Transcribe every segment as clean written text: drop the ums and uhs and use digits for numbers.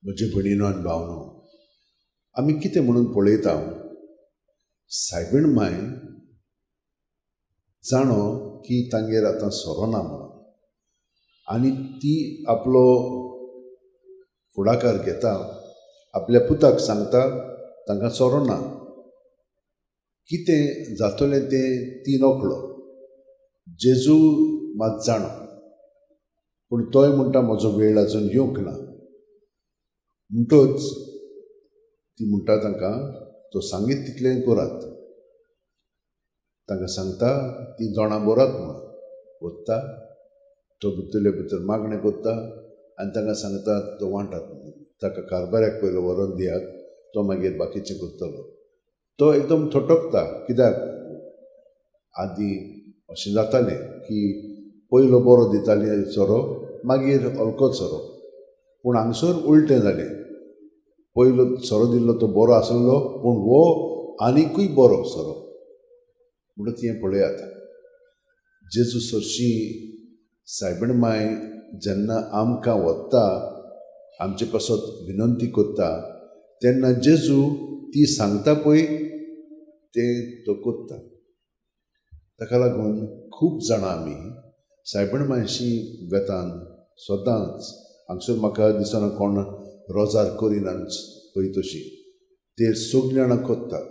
म्हजे भयणीनो आनी भावनो, आमी कितें म्हणून पळयता, सायबीण माय जाणो की तांगेर आतां सोरो ना म्हणून, आनी ती आपलो फुडाकार घेता, आपल्या पुताक सांगता तांकां सोरो ना, कितें जातलें तें ती नकळो, जेजू मात जाणो, पूण तोय म्हणटा म्हजो वेळ आजून येवंक ना. म्हणटच ती म्हणटा तांकां तो सांगीत तितलें करात. तांकां सांगता ती दोणां भरात म्हणून वता, तो भितरले भितर मागणें करता आनी तांकां सांगता तो वांटात म्हणून, ताका कारबाऱ्याक पयलो व्हरोन दियात, तो मागीर बाकीचें करतलो. तो एकदम थटकता, कित्याक आदीं अशें जातालें की पयलो बरो दिताले सोरो, मागीर हलको सोरो, पूण हांगसर उलटें जालें. पयलो सोरो दिल्लो तो बरो आसलो, पूण हो आनिकूय बरो सोरो. म्हणून तें पळयात, जेजू सरशी सायबीण माय जेन्ना आमकां वता, आमचे पासत विनंती करता, तेन्ना जेजू ती सांगता पळय तें तो करता. ताका लागून खूब जाणां आमी सायबीण मायशी वेतान सदांच हांगसर म्हाका दिसना कोण रोजार करिनाच पळय तशी, ते सगळीं जाणां करतात.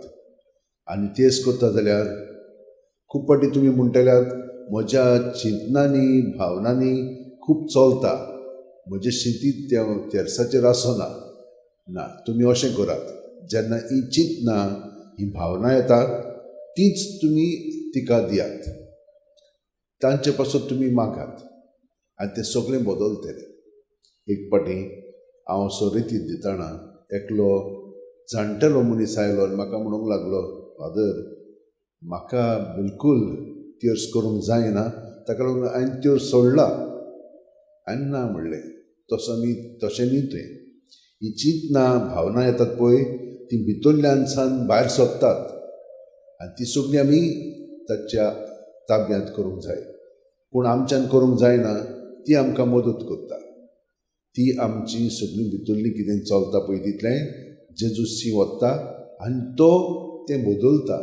आनी तेच करता जाल्यार खूब फावटी तुमी म्हणटल्यात म्हज्या चिंतनांनी भावनांनी खूब चलता, म्हजें शिंतीद तें तेर्साचेर आसना. ना, तुमी अशें करात, जेन्ना ही चिंतनां ही भावना येतात तीच तुमी तिका दियात, तांचे पासत तुमी मागात आनी तें सगळें बदलतलें. एक फावटी हांव असो रेतीत दितना एकलो जाणटेलो मनीस आयलो आनी म्हाका म्हणूंक लागलो, फादर म्हाका बिलकूल त्योर्स करूंक जायना, ताका लागून हांवें त्योर्स सोडला. हांवें ना म्हणलें, तसो न्ही, तशें न्ही तें, ही चिंतनां भावना येतात पळय ती भितरल्यान सान भायर सोदतात आनी ती सगळीं आमी ताच्या ताब्यांत करूंक जाय. पूण आमच्यान करूंक जायना, ती आमकां मदत करता. ती आमची सगळीं भितरली कितें चलता पळय तितलें जेजूशी वता आनी तो तें बदलता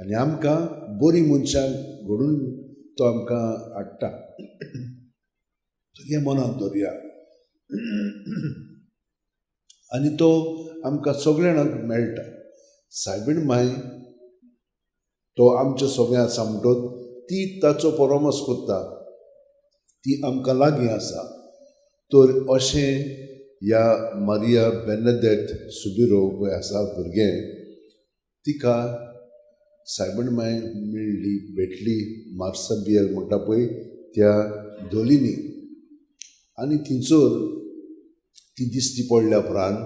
आनी आमकां बरीं मनशां घडून तो आमकां हाडटा. हें मनांत दवरया आनी तो आमकां सगळ्या जाणांक मेळटा. सायबीण माय तो आमच्या सगळ्यां आसा म्हणटच ती ताचो परामर्श करता, ती आमकां लागीं आसा. तर अशें ह्या मारिया बेर्नादेत सुबिरो पळय आसा भुरगें, तिका सायबीण माय मेळ्ळी, भेटली मार्साबियल म्हणटा पळय त्या धोलींनी. आनी थंयसर ती दिश्टी पडल्या उपरांत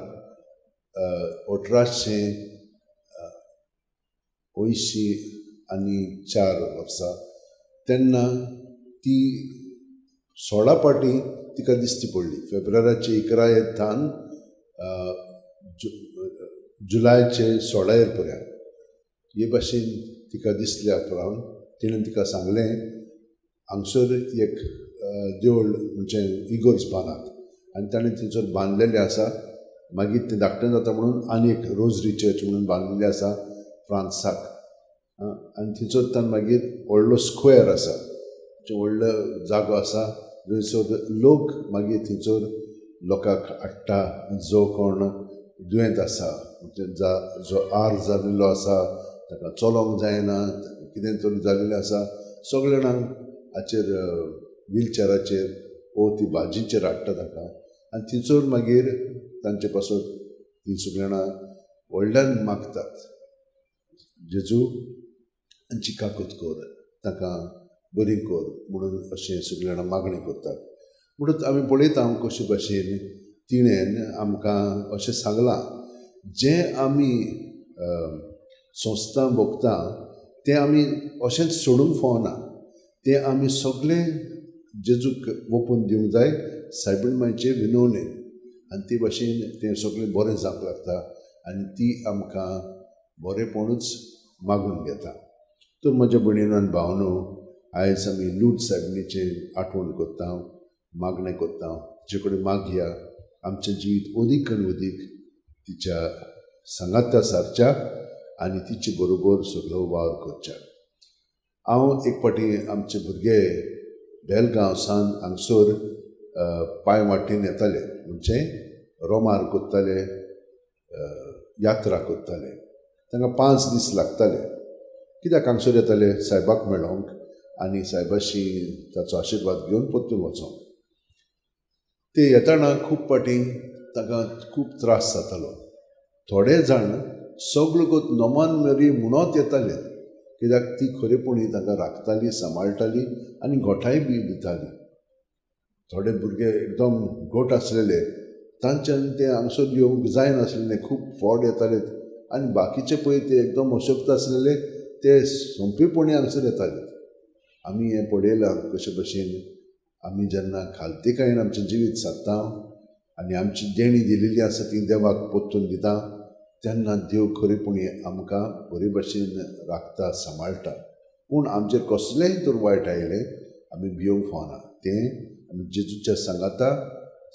1884 वर्सा तेन्ना ती 16 फावटी तिका दिश्टी पडली. फेब्रुवाराचे 11 थावन जुलायचे 16 पर्यंत हे भाशेन तिका दिसल्या उपरांत तिणें तिका सांगलें, हांगसर एक देवूळ म्हणजे इगोर्ज बांदात आनी ताणें थंयसर बांदलेलें आसा. मागीर तें धाकटें जाता म्हणून आनी एक रोजरी चर्च म्हणून बांदिल्लें आसा फ्रांसाक. आनी थंयसर ताणें मागीर व्हडलो स्क्वेर आसा, म्हणजे व्हडलो जागो आसा जंयसर लोक मागीर थंयसर लोकांक हाडटा, जो कोण दुयेंत आसा, म्हणजे जो आर जाल्लो आसा, ताका चलोवंक जायना, कितें तरी जाल्लें आसा, सगळे जाणांक हाचेर व्हीलचॅराचेर वो ती भाजीचेर हाडटा ताका. आनी थंयसर मागीर तांचे पासत तीं सगळीं जाणां व्हडल्यान मागतात, जेजू आमची काकूत कर, ताका बरी कर म्हणून अशें सगळीं जाणां मागणें करतात. म्हणून आमी पळयता कशे भाशेन तिणें आमकां अशें सांगलां, जें आमी संस्था भोगता तें आमी अशेंच सोडूंक फावना, तें आमी सगळें जेजूक ओपून दिवंक जाय सायबीण मायचे विनवणेन. आनी ते भाशेन तें सगळें बरें जावंक लागता आनी ती आमकां बरेंपणूच मागून घेता. तर म्हज्या भयणीनो आनी भावनो, आयज आमी लूट सायबिणीचें आठवण करता, मागणें करता, तिचे कडेन मागया आमचें जिवीत अदीक आनी अदीक तिच्या सांगाता सारच्या आनी तिचे बरोबर सगळो वावर करच्या. हांव एक फावटी आमचे भुरगे बेलगांव सावन हांगसर पांय वाटेन येताले, म्हणजे रोमार करताले, यात्रा करताले. तांकां 5 दीस लागताले. कित्याक हांगसर येताले सायबाक मेळोंक आनी सायबाशी ताचो आशिर्वाद घेवन परतून वचोंक. ते येताना खूब फावटी तांकां खूब त्रास जातालो. थोडे जाण सगळो नोमान मेरी म्हणत येताले, कित्याक ती खरेपणी तांकां राखताली, सांबाळटाली आनी गोठाय बी दिताली. थोडे भुरगे एकदम गोट आसलेले, तांच्यान ते हांगसर येवंक जायनासलेले, खूब फोड येताले. आनी बाकीचे पळय ते एकदम अशक्त आसलेले, ते सोंपेपणी हांगसर येताले. आमी हें पळयलां कशे भशेन आमी जेन्ना खालतीकायेन आमचें जिवीत सादता आनी आमची देणी दिलेली आसा ती देवाक परतून दिता, तेन्ना देव खरेपणी आमकां बरे भशेन राखता, सांबाळटा. पूण आमचेर कसलेंय तर वायट आयलें आमी भियोंक फावना. तें आमी जेजूच्या सांगाता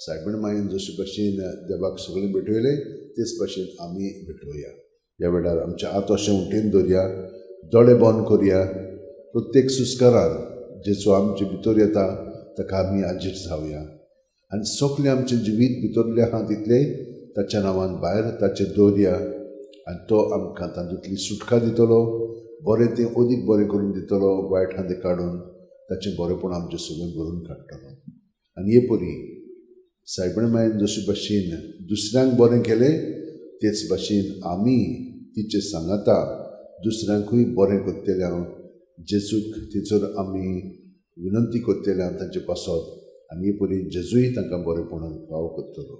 सायबीण मायेन जशे भशेन देवाक सगळें भेटयलें तेच भशेन आमी भेटोवया. ह्या वेळार आमचे हात अशें उटेन दवरया, दोळे बंद करया. प्रत्येक सुस्कारान जेजू आमचे भितर येता ताका आमी आजीर जावया आनी सगळें आमचें जिवीत भितरलें आहा तितलें ताच्या नांवान भायर ताचेर दवरया आनी तो आमकां तातूंतली सुटका दितलो, बरें तें अदीक बरें करून दितलो, वायट आहा तें काडून ताचें बरेंपण आमचें सगळें भरून काडटलो. आनी हे परी सायबीण मायेन जशे भशेन दुसऱ्यांक बरें केलें तेच भशेन आमी तिचे सांगाता दुसऱ्यांकूय बरें करतले. हांव जेजूक तेचोर आमी विनंती करतले हांव तांचे पासत आनी हे परी जेजूय तांकां बरेंपणान फावो करतलो.